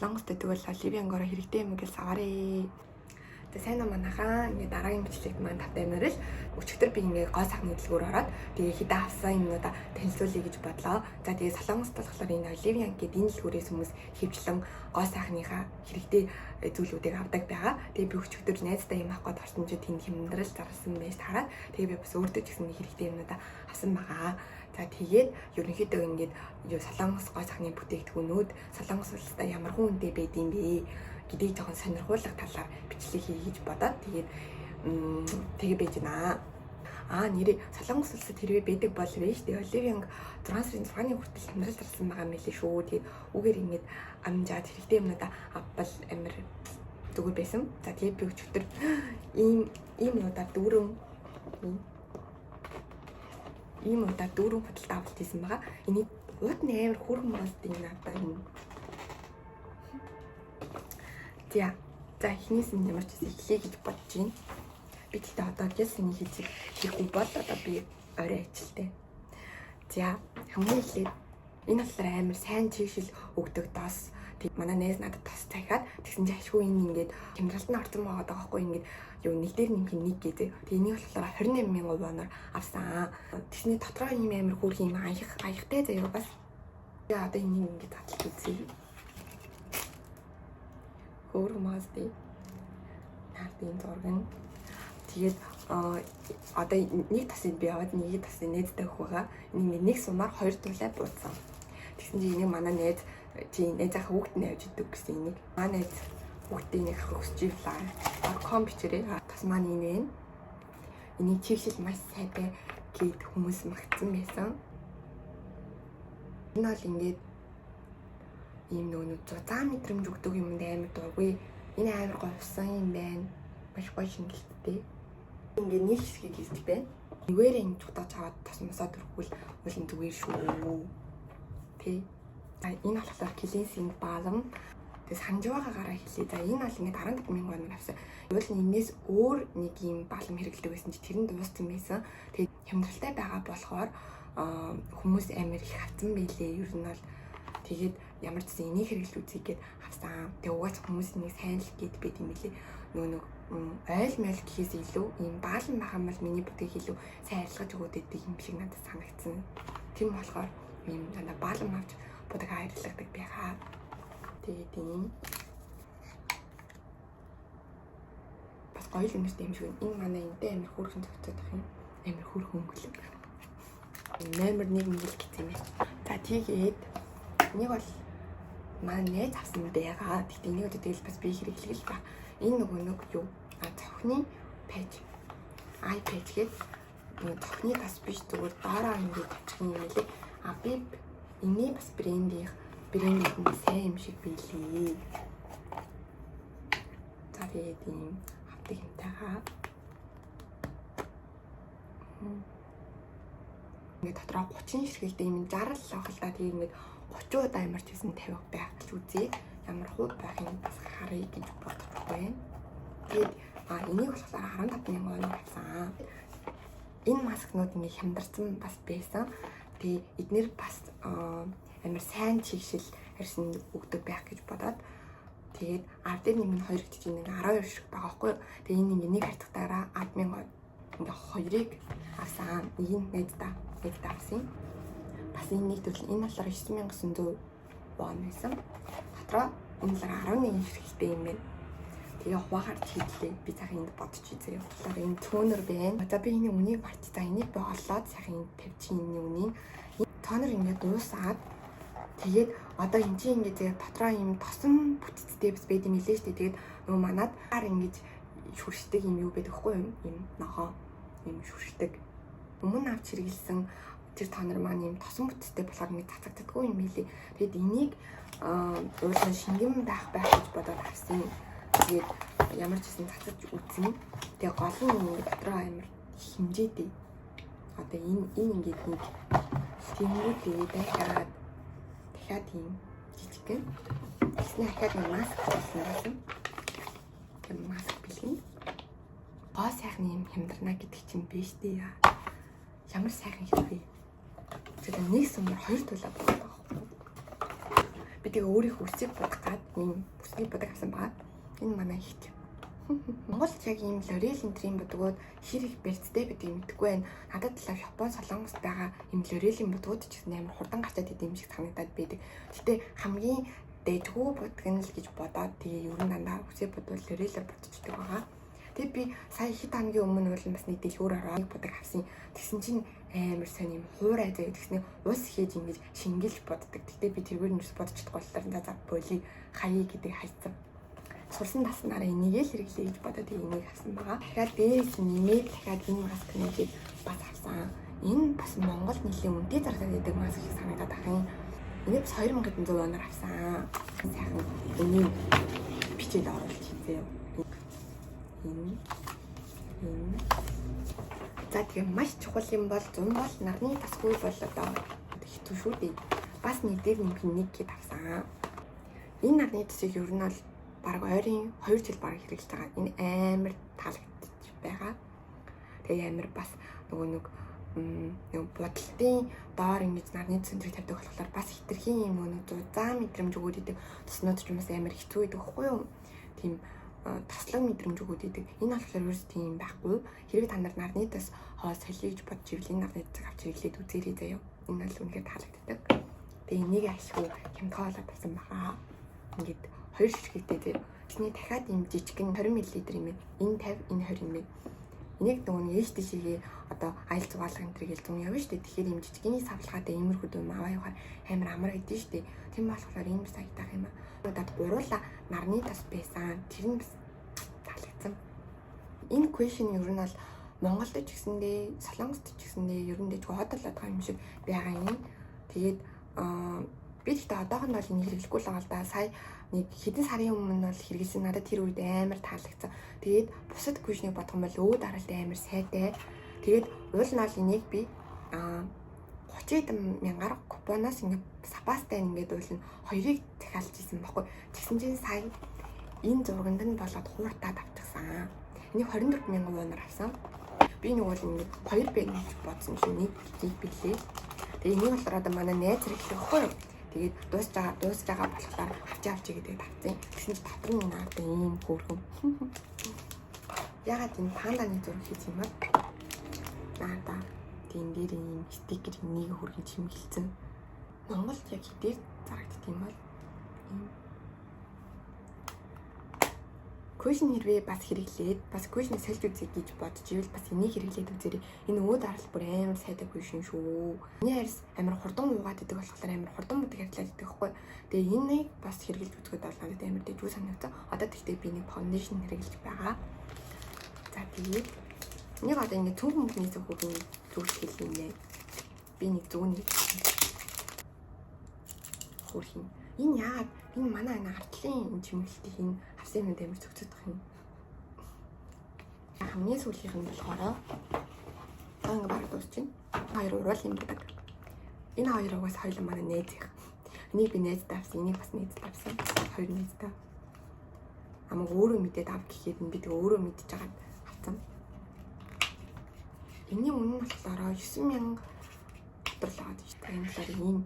Солонгост байдаг бол Olive Young-оор хэрэгтэй юм гэж аваарэ. За, сайн уу, манайхаа. Ингээ дараагийн бичлэгт маань тавтай морил. Өчигдөр би ингээ гоо сайхны дэлгүүр ороод, тэгээ хэдэн авсан юмнуудаа танилцуулъя гэж бодлоо. За, тэгээ Солонгост болохоор энэ Olive Young гэдэг энэ дэлгүүрээс хүмүүс хөвчлэн гоо сайхныхаа хэрэгтэй зүйлүүдийг авдаг байгаа. Тэгээ би өчигдөр найздаа юм авах гээд орсон чинь тэнд хямдрал зарласан байж хараад, тэгээ би бас өөртөө ч гэсэн хэрэгтэй юмнуудаа авсан байгаа. За, тэгээд ерөнхийдөө ингээд юу Солонгос гоо сайхны бүтээгдэхүүнүүд Солонгос улстай ямар хүн үнэтэй байд юм бэ гэдгийг жоохон сонирхуулах талаар бичлэг хийе гэж бодоод, тэгээд тэгээ байж байна. Аа, нэрээ Солонгос улсад хэрвээ байдаг бол вэ шүү дээ. Olive Young 6 сарын 6-ны хүртэл хямдрал зарласан байгаа юм билээ шүү. Тэгээд үгээр ингээд амжаад хэрэгтэй юмнуудаа авбал амар зүгээр байсан. За, тэгээд би өчигдөр ийм ийм удаа дүүрэн ийм удаа дүүрэн худалдаа авалт хийсэн байгаа. Эний ууд нь амар хөөрхөн байгаас тийм надад юм. За. За, эхнээс нь ямар ч гэсэн эхлэе гэж бодож байна. Би тэгтээ одоо гяс энийг хийж хийхгүй бол одоо би орой ажилтай. За, хамгийн эхлээд энэ болохоор амар сайн чигшил өгдөг тос. Тэг манай найз надад тос захиад, тэгсэн чинь ашгүй энэ ингээд хямдралд нь орсон байгаа даа байхгүй, ингээд юу нэг дээр нэмэх нэг гэдэг. Тэг энийг болохоор 28 мянган воноор авсан. Тэгсний дотроо ийм амар хөөрхөн юм аях аягтай заяа бас. Тэгээ одоо энийг ингээд задлж үзье. Хөөрхөн маасти. Наардын зураг нь. Тэгээд одоо нэг тосыг би аваад, нэг тосыг найздаа өгөх байгаа. Энийг нэг сумаар хоёр тулай бууцсан. Тэгсэн чинь энийг манай найз чи найзынхаа хүүхэд нь авч идэг гэсэн энийг. Манай найз хүүхдээ нэг авах хүсэж ирлээ. Ком бичээрэй. Тос маань энэ байна. Энийг чигшил маш сайтай гэд хүмүүс магтсан байсан. Энэ бол ингээд ийм нөгөө зузаан мэдрэмж өгдөг юмд амар дургүй. Энэ амар говьсон юм байна. Маш гоё шингэлттэй. Ингээд нэг хэсгийг хийсэж байна. Нэгээрээ ингэж удаж аваад тос мосоо төрхвөл уул зүгээр шүү. Тэ. За, энэ болохоор cleansing balm. Тэгээ санаж байгаагаараа хэлье. За, энэ бол ингээд 15 мянган воноор авсан. Уул нь энэс өөр нэг юм balm хэрэглэдэг байсан чи тэр нь дууссан байсан. Тэгээ хямдралтай байгаа болохоор хүмүүс амар их авсан байлээ. Ер нь бол тэгээд ямар ч гэсэн энийг хэрэглэж үзье гээд авсан. Тэгээ угаач хүмүүс энийг сайн л гээд байд юм билээ. Нөгөө нэг ойл мойл гэхээс илүү ийм balm байгаа юм бол миний бүтээх илүү сайн арилгаж өгөөд идэг юм шиг надад санагдсан. Тийм болохоор ийм дандаа balm авч будаг арилгадаг байхаа. Тэгээд ийм бас гоё л юмштай юм шиг. Энэ манай энтэй амар хөөрхөн зөгцөөд байх юм. Амар хөөрхөн өнгөлөг. Номер 1 мэл гэсэн юм байна. За, тэгээд нэг бол манай найз авсан байгаа. Гэхдээ энийг одоо тэгэл бас би хэрэглэх л ба. Энэ нөгөө нэг юу? А, цонхны patch. Eye patch гээд нөгөө цонхны тас биш, зүгээр доороо ингээд тавьчих юм лээ. А, би энэний бас брэндийнх нь сайн юм шиг билээ. За, тэгээд ийм авдаг юмтайгаа. Ингээд дотроо 30 ширхэлтэй юм 60 л авах л да. Тэгээ ингээд 30 удаа ямар ч гэсэн тавих байх гэж үзье. Ямар хуу байх юм бас харъя гэж бодож байна. Тэгээд энийг болохоор 15 мянган воноор авсан. Энэ маскнууд ингээд хямдарсан бас байсан. Тэгээ эднэр бас амар сайн чигшил арьсан өгдөг байх гэж бодоод, тэгээд 10 дээр нэмэх 2 гэдэг чинь ингээ 12 шиг байгаа байхгүй юу. Тэгээ энэ ингээ нэг харьцагтаараа 10 мянган, ингээ хоёрыг авсан. Нэг нь найздаа авсан. Бас энэ нэг төрөл, энэ болохоор 9900 вон байсан. Дотроо энэ болохоор 11 ширхэлтэй юм байна. Тэгээ хуваагаар хийдлээ. Би сайхан энд бодож үзье. Тэгэхээр энэ toner байна. Одоо би энэ үнийг марч, за, энийг би олоод сайхан энд тавьчих, энэ үнийг. Toner ингээд дуусаад, тэгээд одоо энэ чинь ингээд тэгээд дотроо юм тосон бүтцтэй бас байд юм лээ шүү дээ. Тэгээд нөгөө манад ар ингэж шүршдэг юм юу байдаг хгүй юм. Юм нохоо юм шүршдэг. Өмнө авч хэрэгэлсэн тэр toner маань юм тосон бүтцтэй болохоор ингэ цацагддаггүй юм билий. Тэгээд энийг уулын шингэн байх байх гэж бодоод авсан. Тэгээд ямар ч гэсэн цацаж үзсэн. Тэгээ гол нь ингэ дотроо амар хэмжээтэй. Одоо энэ ингээд нэг тэнгүүдээ дахиад дахиад ийм жижигхэн. Тэгснэ дахиад нэг маск болсон байсан. Тэгээ маск бэлгэн. Гоо сайхан юм хямдарна гэдэг чинь биш дээ. Ямар сайхан хэрвээ. Тэгээд нэг сумаар хоёр тулаа болоод байгаа байхгүй. Би тэгээ өөрийнхөө үсийг будах гад ийм үсний будаг авсан байгаа. Энэ манай ихт. Монголд яг ийм L'Oreal энтрийн будгууд хэр их барьцтай гэдгийг мэдэхгүй байна. Надад л Япон, Солонгост байгаа ийм L'Oreal-ийн будгууд ч гэсэн амар хурдан гарчаад идэм юм шиг санагдаад байдаг. Гэтэ хамгийн дэжгүй будаг нь л гэж бодоод тэгээ ер нь дандаа үсээ будвал L'Oreal-аар будчихдаг байгаа. Тэгээ би сая хэд хоногийн өмнө бол бас нэг дэлгүүр ороод нэг будаг авсан. Тэгсэн чинь амар сайн юм хуурай заяа тэгснэ ус хийж ингэж шингээлж буддаг. Гэтэ би тэргээр нь бодож чадахгүй болохоор за боли хаяа гэдэг хайцсан. Сурсан таснараа энийг л хэрэглэе гэж бодоод энийг авсан байгаа. Дахиад дээрээс нэмээд дахиад энэ маскнуудыг бас авсан. Энэ бас Монгол нэлийн үнэтэй зарагдаад идэг маск шиг санагдаад байх юм. Энийг бас 2100 воноор авсан. Сайхан энийг бичээд оруулж хийзээ. Энэ. За тэгээ маш чухал юм бол зун бол нарны тасгүй бол одоо хэцүү шүү дээ. Бас нэг дээр нэмэх нэг гээд авсан. Энэ нарны тасыг ер нь бол баг ойрын 2 жил баг хэрэглэж байгаа. Энэ амар таалагдчих байгаа. Тэгээ амар бас нөгөө нэг бодолтын доор ингэж нарны цэндрийг тавьдаг болохоор бас хитрхийн юм нөгөө зузаан мэдрэмж өгөөд идэг. Туснууд ч юм бас амар хэцүү байдаг байхгүй юу? Тийм тослог мэдрэмж өгөөд идэг. Энэ болохоор ерөөс тийм байхгүй. Хэрвээ та нар нарны тас хоол солиё гэж бодож ивэл энэ нарны тасыг авч хэрэглээд үзээрэй заяа. Энэ бол үнэхээр таалагддаг. Тэгээ энийг ашгүй хямдхан болоод авсан баха. Ингээд хоёр ширхэгтэй заяа. Тэсний дахиад ийм жижигэн 20 мл юм байна. Энэ 50, энэ 20 юм байна. Энийг нөгөө нэг ээж тийшээгээ одоо аял зугаалга энэ төр гээл зун явна шүү дээ. Тэгэхээр ийм жижигний савлгаатай иймэрхүү юм аваа явахаар амар амар гэдэг шүү дээ. Тийм болохоор ийм саятах юм аа. Удаад гуруула нарны тас байсан. Тэр нь бас таалагдсан. Энэ question ер нь бол Монголд ч гэсэндээ, Солонгост ч гэсэндээ ер нь дэжгүй хот болоод байгаа юм шиг байгаа юм. Тэгээд би гэхдээ одоохонд бол энийг хэрэглэхгүй л байгаа л да. Сая нэг хэдэн сарын өмнө бол хэрэглэсэн, надад тэр үед амар таалагдсан. Тэгээд бусад cushion-ыг бодох юм бол өө дараалт амар сайтай. Тэгээд уул нь бол энийг би 30 мянгаар купоноос ингээд сапастай ингээд уул нь хоёрыг захиалж исэн баггүй. Тэгсэн чинь сая энэ зурганд нь болоод хууртаад авчихсан. Энийг 24 мянган воноор авсан. Би нэг бол ингээд хоёр бэ гэж бодсон чинь нэг билээ. Тэгээ энийг болохоор одоо манай найз хэрэглэх байхгүй юу? Тэгээд дуусж байгаа болохоор авчи гэдэг тавцсан. Тэгсэн чинь дотор нь надад ийм хөөрхөн. Ягаад энэ панданы зураг хийж юм бэ? Наада тийм дээр ийм стикер нэг хөргөн чимгэлцэн. Монголд яг хэдээр зарагддаг юм бол ийм cushion хэрвээ бас хэрэглээд бас cushion сольж үзье гэж бодож ивэл бас энийг хэрэглээд үзээрэй. Энэ өө дараал бүр амар сайтай cushion шүү. Миний арьс амар хурдан уугаад идэг болохоор амар хурдан будаг арилаад идэг байхгүй. Тэгээ энийг бас хэрэглэж үзэхэд бол надад амар дэжгүй санагдсан. Одоо тэгтээ би нэг foundation хэрэглэж байгаа. За тэгээд нэг одоо ингэ цүнх мөнгнээс хөргөн зүрх хэл юм нэ. Би нэг зүүн нэг хөрхин. Энэ яагаад энэ манай энэ артлын чимэглэлтийг энэ авсан юмд амар цогцодох юм. Хамгийн сүүлийнх нь болохоор одоо ингэ бараг дуусчихна. Хоёр уруул юм будаг. Энэ хоёр угаас хоёулаа манай найз их. Энийг би найздаа авсан, энийг бас найздаа авсан. Хоёр найздаа. Амаг өөрөө мэдээд ав гэхэд нь би тэгээ өөрөө мэдж байгаад авсан. Энийн үнэ нь болохоор 9000 дотор л байгаа шүү дээ. Энэ талаар ийм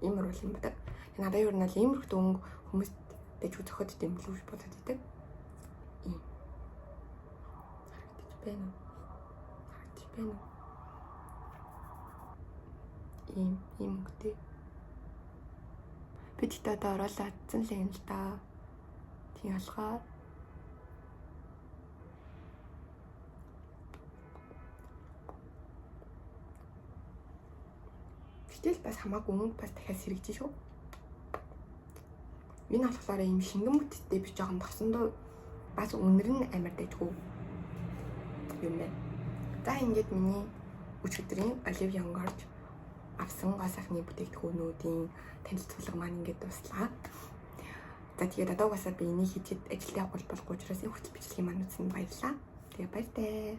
ийм уруул юм будаг. Надад ер нь бол иймэрхүү өнгө хүмүүст дэжгүй зохиод юм билүү гэж бодоод идэг. Ийм. Харагдаж байна уу? Харагдаж байна уу? Ийм өнгөтэй. Би тэгтээ одоо оруулаадсан л юм л да. Тийм болохоор гэтэл бас хамаагүй өнгө бас дахиад сэргэж шүү. Энэ болохоор ийм шингэн бүтцтэй би жоохон тосондоо бас үнэр нь амар дэжгүй юм байна. За ингээд миний өчигдрийн Olive Young орж авсан гоо сайхны бүтээгдэхүүнүүдийн танилцуулга маань ингээд дуслаа. За тэгээд одоо угаасаа би энийг хийчихэд ажилдаа явах болохгүй учраас энэ хүртэл бичлэгийг маань үзсэнд баярлалаа. Тэгээ баяртай.